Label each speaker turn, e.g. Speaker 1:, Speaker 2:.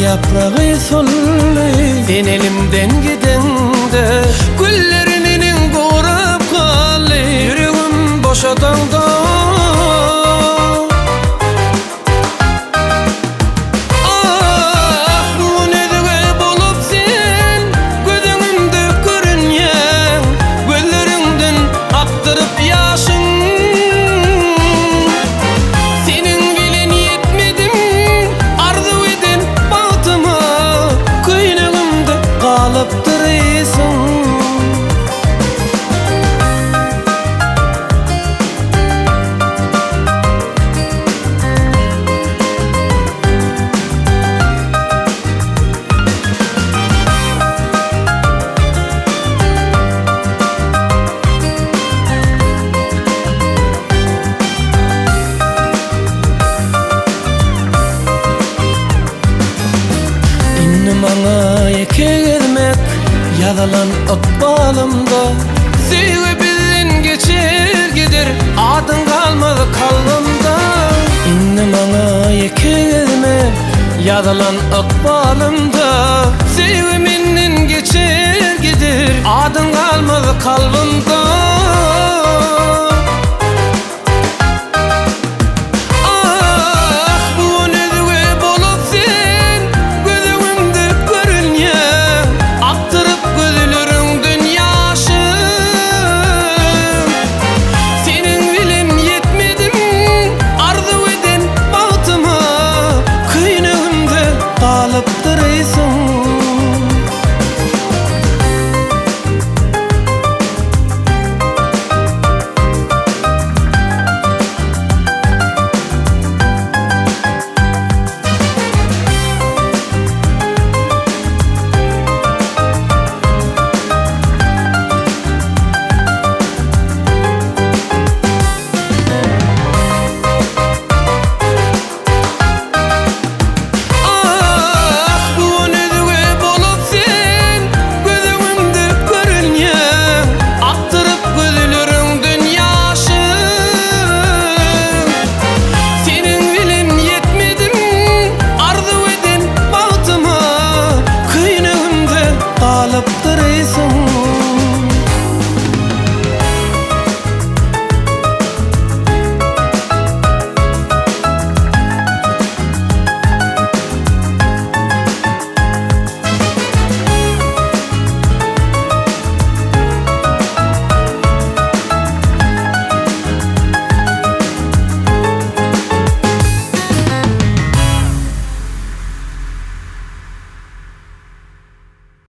Speaker 1: Ýapragy soldy. Sen elimden gideňde Güller neneň gurap galdy. Ýüregim boşadaňda. Ah, bu özge bolup sen Göz öňümde görünýäň Gözleriňden akdyryp ýaşyň. Seniň bilen ýetmedim Arzuw eden bagtyma Köýnegimde galypdyr ysyň. Indi maňa ýeke gezmek ýazylan ykbalymda. Söýgi bizden geçer gider, adyň galmaz kalbymda. Indi maňa ýeke gezmek ýazylan ykbalymda. Söýgi menden geçer gider, adyň galmaz kalbymda. Ah, bu özge bolup sen Göz öňümde görünýäň Akdyryp gözleriňden ýaşy. Seniň bilen ýetmedim Arzuw eden bagtyma Köýnegimde galypdyr ysyň. Ah, bu özge bolup sen Göz öňümde görünýäň Akdyryp gözleriňden ýaşy. Seniň bilen ýetmedim Arzuw eden bagtyma Köýnegimde galypdyr.